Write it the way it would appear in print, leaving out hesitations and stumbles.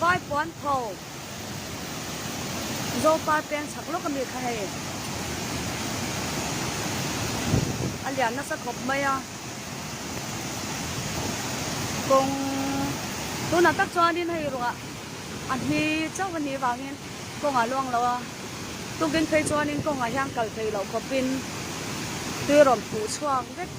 Vaipuan tho Zopar peng chhak lawk ami kha hei a lian nasa khawp mai a kawng tunah tak chuanin hei ruah a hni chauh a nih vangin kawng a luang lo a tukin phei chuanin kawngah hian kal theih loh khawpin tui rawn phuh chhuak vek.